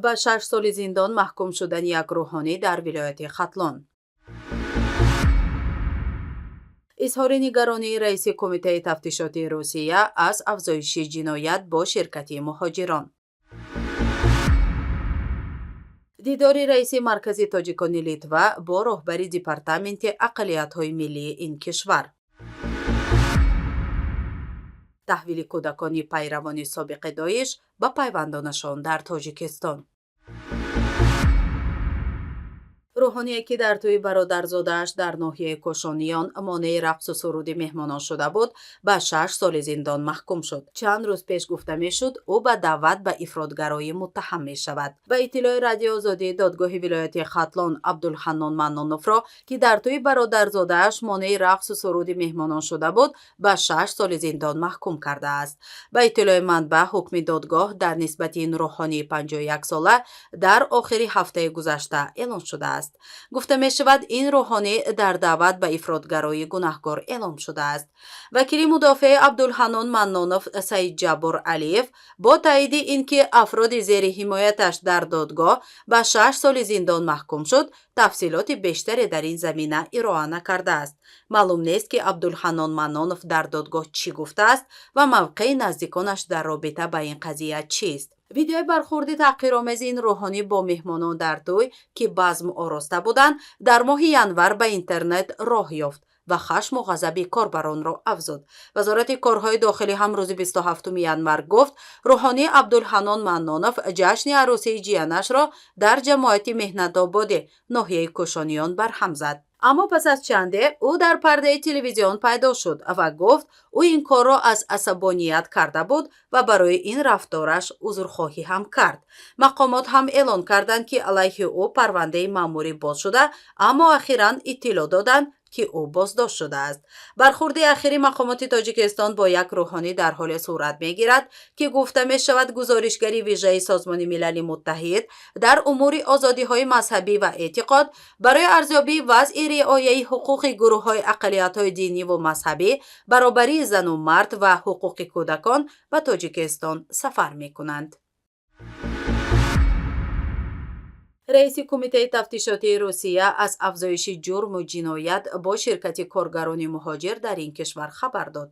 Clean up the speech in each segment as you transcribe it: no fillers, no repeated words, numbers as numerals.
Ба 6 соли зиндон маҳкум шудани як рӯҳонӣ дар вилояти Хатлон. Изҳори нигаронии раиси Кумитаи тафтишотии Русия аз афзоиши ҷиноят бо ширкати муҳоҷирон. Дидори раиси Маркази тоҷикони Литва бо роҳбари Департаменти ақаллиятҳои миллии ин кишвар. Таҳвили кӯдакони пайравони собиқи Доиш ба пайвандонашон дар Тоҷикистон. Рӯҳоние, ки дар тӯи бародарзодааш дар ноҳияи Кошониён монеи рақсу суруди меҳмонон шуда буд, ба 6 соли зиндон маҳкум шуд. Чанд рӯз пеш гуфта мешуд, ӯ ба даъват ба ифротгароӣ муттаҳам мешавад. Ба иттилои Радиоозодӣ, додгоҳи вилояти Хатлон Абдулҳаннон Манноновро, ки дар тӯи бародарзодааш монеи рақсу суруди меҳмонон шуда буд, ба 6 соли зиндон маҳкум кардааст. Ба иттилои манбаъ, ҳукми додгоҳ дар нисбати ин рӯҳонии 51сола дар охири ҳафтаи гузашта эълон шудааст. Гуфта мешавад, ин рӯҳонӣ дар даъват ба ифротгароӣ гунаҳкор эълон шудааст. Вакили мудофеи Абдулҳаннон Маннонов Саидҷаббор Алиев бо таъиди ин ки афроди зери ҳимояташ дар додгоҳ ба 6 соли зиндон маҳкум шуд, тафсилоти бештаре дар ин замина ироа накардааст. Маълум нест, ки Абдулҳаннон Маннонов дар додгоҳ чӣ гуфтааст ва мавқеи наздиконаш дар робита ба ин қазия чист. Видеои бархурди таҳқиромези ин рӯҳонӣ бо меҳмонон дар тӯй, ки базм ороста буданд, дар моҳи январ ба интернет роҳ ёфт ва хашму ғазаби корбаронро афзуд. Вазорати корҳои дохилӣ ҳам рӯзи 27 январ гуфт, рӯҳонӣ Абдулҳаннон Маннонов ҷашни арӯсии ҷиянашро дар ҷамоати Меҳнатободи ноҳияи Кӯшониён барҳам зад. Аммо пас аз чанде ӯ дар пардаи телевизион пайдо шуд ва гуфт, ӯ ин корро аз асабоният карда буд ва барои ин рафтораш узрхоҳӣ ҳам кард. Мақомот ҳам эълон карданд, ки алайҳи ӯ парвандаи маъмурӣ боз шуда, аммо ахиран иттилоъ доданд, ки ӯ боздошт шудааст. Бархурди ахири мақомоти Тоҷикистон бо як рӯҳонӣ дар ҳоле сурат мегирад, ки гуфта мешавад, гузоришгари вижаи Созмони Милали Муттаҳид дар умури озодиҳои мазҳабӣ ва эътиқод барои арзёбии вазъи риояи ҳуқуқи гурӯҳҳои ақаллиятҳои диниву мазҳабӣ, баробарии зану мард ва ҳуқуқи кӯдакон ба Тоҷикистон сафар мекунанд. Раиси Кумитаи тафтишотии Русия аз афзоиши ҷурму ҷиноят бо ширкати коргарони муҳоҷир дар ин кишвар хабар дод.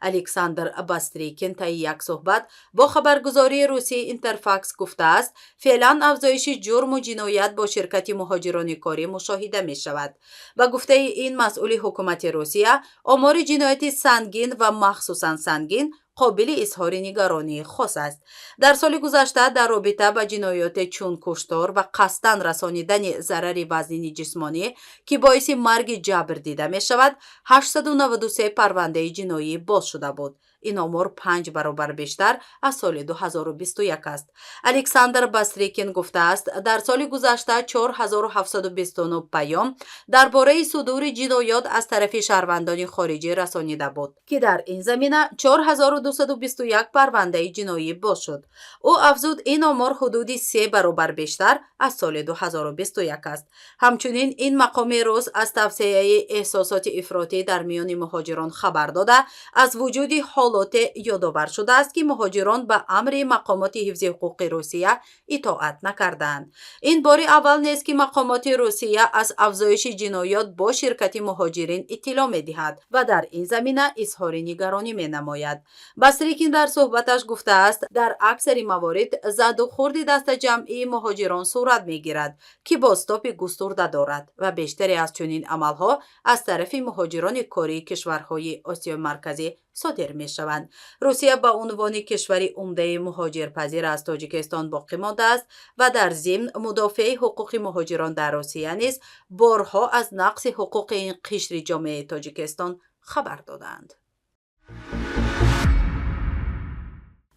Александр Бастрикин таи як суҳбат бо хабаргузории русии Интерфакс гуфтааст, феълан афзоиши ҷурму ҷиноят бо ширкати муҳоҷирони корӣ мушоҳида мешавад. Ба гуфтаи ин масъули ҳукумати Русия, омори ҷинояти сангин ва махсусан сангин қобили изҳори нигаронии хос аст. Дар соли гузашта дар робита ба ҷиноёте чун куштор ва қасдан расонидани зарари вазнини ҷисмонӣ, ки боиси марги ҷабр дида мешавад, 893 парвандаи ҷиноӣ боз шуда буд. Ин омор панҷ баробар бештар аз соли 2021 аст. Александр Бастрикин гуфтааст, дар соли гузашта 4729 паём дар бораи судури ҷиноёт аз тарафи шаҳрвандони хориҷӣ расонида буд, ки дар ин замина 4221 парвандаи ҷиноӣ боз шуд. Ӯ афзуд, ин омор ҳудуди се баробар бештар аз соли 2021 аст. Ҳамчунин ин мақоми рус аз тавсеаи эҳсосоти ифротӣ дар миёни муҳоҷирон хабар дода, аз вуҷуди ҳолоте ёдовар шудааст, ки муҳоҷирон ба амри мақомоти ҳифзи ҳуқуқи Русия итоат накардаанд. Ин бори аввал нест, ки мақомоти Русия аз афзоиши ҷиноёт бо ширкати муҳоҷирин иттилоъ медиҳад ва дар ин замина изҳори нигаронӣ менамояд. Бастрикин дар суҳбаташ гуфтааст, дар аксари маворид задухӯрди дастаҷамъии муҳоҷирон сурат мегирад, ки бозтоби густурда дорад ва бештаре аз чунин амалҳо аз тарафи муҳоҷирони кории кишварҳои Осиёи Марказӣ содир мешаванд. Русия ба унвони кишвари умдаи муҳоҷирпазир аз Тоҷикистон боқӣ мондааст ва дар зимн мудофеи ҳуқуқи муҳоҷирон дар Русия низ борҳо аз нақси ҳуқуқи ин қишри ҷомеаи Тоҷикистон хабар додаанд.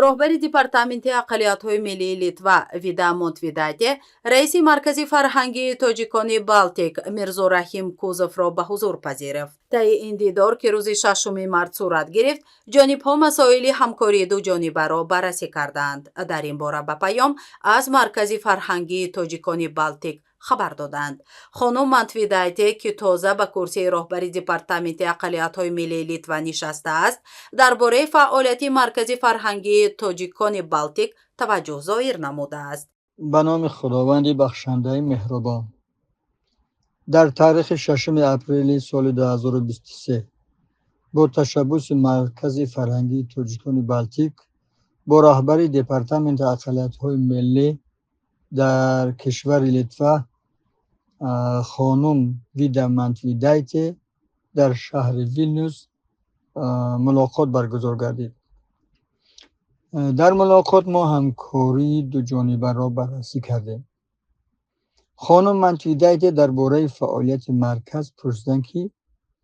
Роҳбари Департаменти ақаллиятҳои миллии Литва Вида Монтвидате раиси Маркази фарҳангии тоҷикони Балтик Мирзораҳим Кузовро ба ҳузур пазируфт. Таи ин дидор, ки рӯзи 6 март сурат гирифт, ҷонибҳо масоили ҳамкории дуҷонибаро баррасӣ карданд. Дар ин бора ба паём аз Маркази фарҳангии тоҷикони Балтик хабар доданд. Хонум Мантвидайте, ки тоза ба курсии роҳбари Департаменти ақаллиятҳои миллии Литва нишастааст, дар бораи фаъолияти Маркази фарҳангии тоҷикони Балтик таваҷҷӯҳ зоҳир намудааст. Ба номи Худованди бахшандаи меҳрубон. Дар таърихи 6 апрели соли 2023 бо ташаббуси Маркази фарҳангии тоҷикони Балтик бо раҳбарии Департаменти ақаллиятҳои миллӣ дар кишвари Литва хонум Вида Мантвидайте дар шаҳри Вилнюс мулоқот баргузор гардид. Дар мулоқот мо ҳамкории дуҷонибаро баррасӣ кардем. Хонум Мантвидайте дар бораи фаъолияти марказ пурсиданд, ки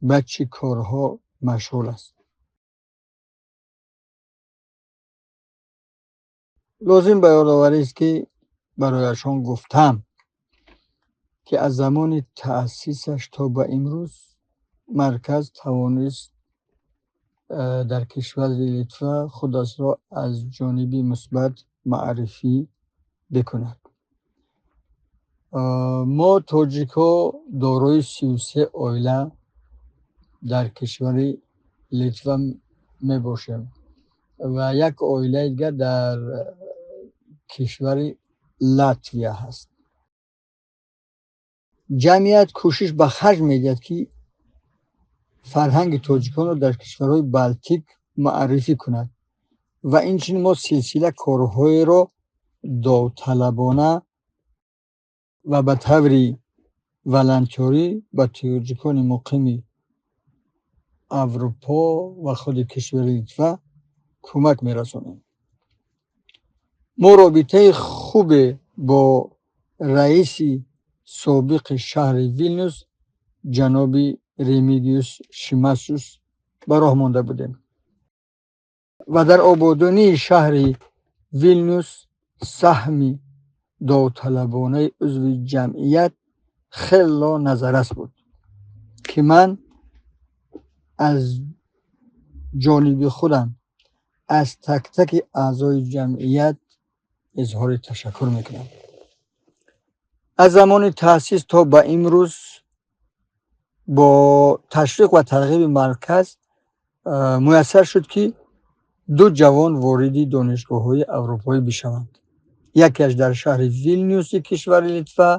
ба чӣ корҳо машғул аст. Лозим ба ёдоварист, ки барояшон гуфтам, ки аз замони таъсисаш то ба имрӯз марказ тавонист дар кишвари Литва худашро аз ҷониби мусбат маърифӣ бикунад. Мо тоҷикҳо дорои 33 оила дар кишвари Литва мебошем ва як оилаи дигар дар кишвари Латвия ҳаст. Ҷамъият кӯшиш ба харҷ медиҳад, ки фарҳанги тоҷиконро дар кишварҳои Балтик маърифӣ кунад ва инчунин мо силсила корҳоеро довталабона ва ба таври волонтёрӣ ба тоҷикони муқими Аврупо ва худи кишвари Литва кӯмак мерасонем. Мо робитаи хубе бо раиси собиқи шаҳри Вилнюс ҷаноби Ремигиюс Шимашюс ба роҳ монда будем ва дар ободонии шаҳри Вилнюс саҳми довталабонаи узви ҷамъият хело назаррас буд, ки ман аз ҷониби худам аз так-таки аъзои ҷамъият изҳори ташаккур мекунам. Аз замони таъсис то ба имрӯз бо ташвиқ ва тарғиби марказ муяссар шуд, ки ду ҷавон вориди донишгоҳҳои аврупоӣ бишаванд. Якеаш дар шаҳри Вилнюси кишвари Литва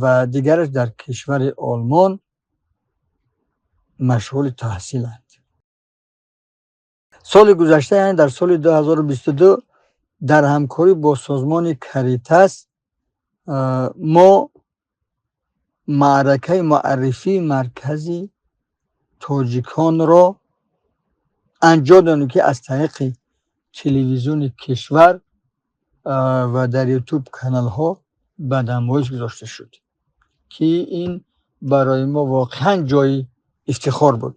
ва дигараш дар кишвари Олмон машғули таҳсиланд. Соли гузашта, яъне дар соли 2022, дар ҳамкорӣ бо созмони Каритас мо маъракаи муаррифии маркази тоҷиконро анҷом додем, ки аз тариқи телевизиони кишвар ва дар Ютуб каналҳо ба намоиш гузошта шуд, ки ин барои мо воқеан ҷои ифтихор буд.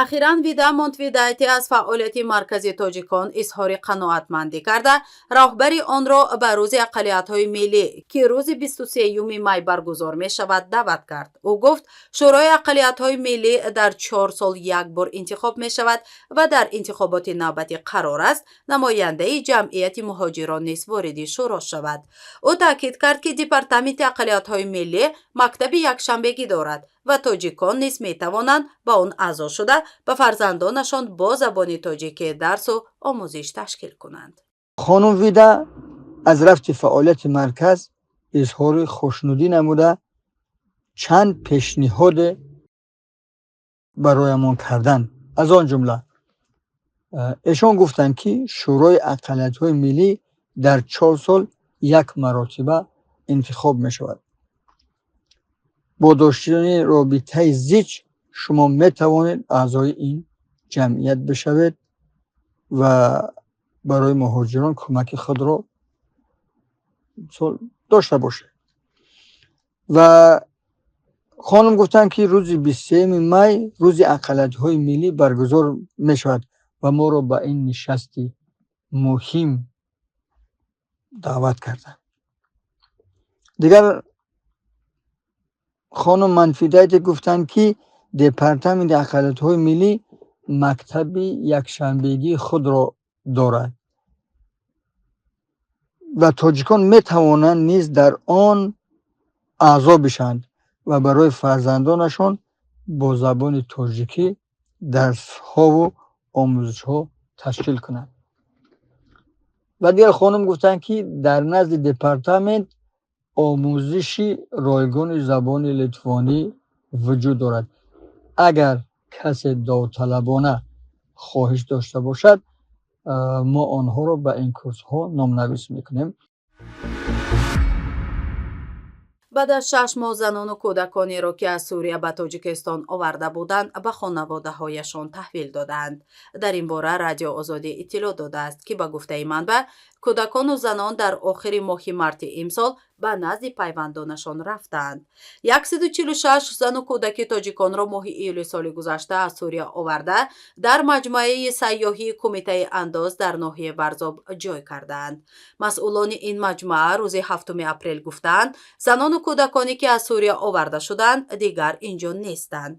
Ахиран Вида Монтвидайте аз фаъолияти Маркази тоҷикон изҳори қаноатмандӣ карда, роҳбари онро ба Рӯзи ақаллиятҳои миллӣ, ки рӯзи 23 май баргузор мешавад, даъват кард. Ӯ гуфт, Шӯрои ақаллиятҳои миллӣ дар 4 сол як бор интихоб мешавад ва дар интихоботи навбатӣ қарор аст намояндаи ҷамъияти муҳоҷирон низ вориди шӯро шавад. Ӯ таъкид кард, ки Департаменти ақаллиятҳои миллӣ мактаби якшанбегӣ дорад ва тоҷикон низ метавонанд ба он аъзо шуда, ба фарзандонашон бо забони тоҷикӣ дарсу омӯзиш ташкил кунанд. Хонум Вида аз рафти фаъолияти марказ изҳори хушнудӣ намуда, чанд пешниҳоде бароямон карданд. Аз он ҷумла эшон гуфтанд, ки Шӯрои ақаллиятҳои миллӣ дар 4 сол як маротиба интихоб мешавад. Бо доштани робитаи зич шумо метавонед аъзои ин ҷамъият бишавед ва барои муҳоҷирон кӯмаки худро дошта бошед. Ва хонум гуфтанд, ки рӯзи 23 май Рӯзи ақаллиятҳои миллӣ баргузор мешавад ва моро ба ин нишасти муҳим даъват карданд. Дигар хонум Мантвидайте гуфтанд, ки Департаменти ақаллиятҳои миллӣ мактаби якшанбегии худро дорад ва тоҷикон метавонанд низ дар он аъзо бишаванд ва барои фарзандонашон бо забони тоҷикӣ дарсҳову омӯзишҳо ташкил кунанд. Ва дигар хонум гуфтанд, ки дар назди департамент омӯзиши ройгони забони литвонӣ вуҷуд дорад. Агар касе довталабона хоҳиш дошта бошад, мо онҳоро ба ин курсҳо номнавис мекунем. Баъд аз 6 моҳ занону кӯдаконеро, ки аз Сурия ба Тоҷикистон оварда буданд, ба хонаводаҳояшон таҳвил додаанд. Дар ин бора Радио Озодӣ иттилоъ додааст, ки ба гуфтаи манбаъ, кӯдакону занон дар охири моҳи марти имсол ба назди пайвандонашон рафтаанд. 146 зану кӯдаки тоҷиконро моҳи июли соли гузашта аз Сурия оварда, дар маҷмӯаи сайёҳии Кумитаи андоз дар ноҳияи Варзоб ҷой кардаанд. Масъулони ин маҷмӯа рӯзи 7 апрел гуфтаанд, занону кӯдаконе, ки аз Сурия оварда шуданд, дигар ин ҷо нестанд.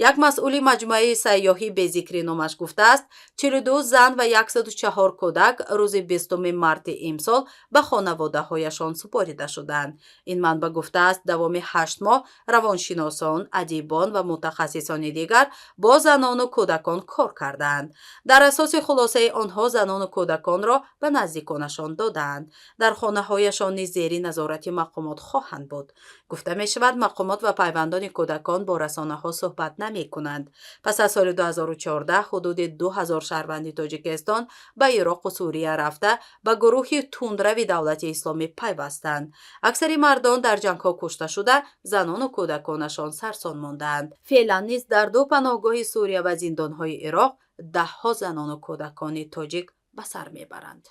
Як масъули маҷмӯаи сайёҳӣ бе зикри номаш гуфтааст, 42 зан ва 104 кӯдак рӯзи 20 марти имсол ба хонаводаҳояшон супорида шуданд. Ин манбаъ гуфтааст, давоми 8 моҳ равоншиносон, адибон ва мутахассисони дигар бо занону кӯдакон кор кардаанд. Дар асоси хулосаи онҳо занону кӯдаконро ба наздиконашон додаанд. Дар хонаҳояшон низ зери назорати мақомот хоҳанд буд. Гуфта мешавад, мақомот ва пайвандони кӯдакон бо расонаҳо суҳбат намекунанд. Пас аз соли 2014 ҳудуди 2000 шаҳрванди Тоҷикистон ба Ироқу Сурия рафта, ба гурӯҳи тундрави Давлати Исломӣ пайвастанд. Аксари мардон дар ҷангҳо кушта шуда, занону кӯдаконашон сарсон мондаанд. Феълан низ дар ду паноҳгоҳи Сурия ва зиндонҳои Ироқ даҳҳо занону кӯдакони тоҷик ба сар мебаранд.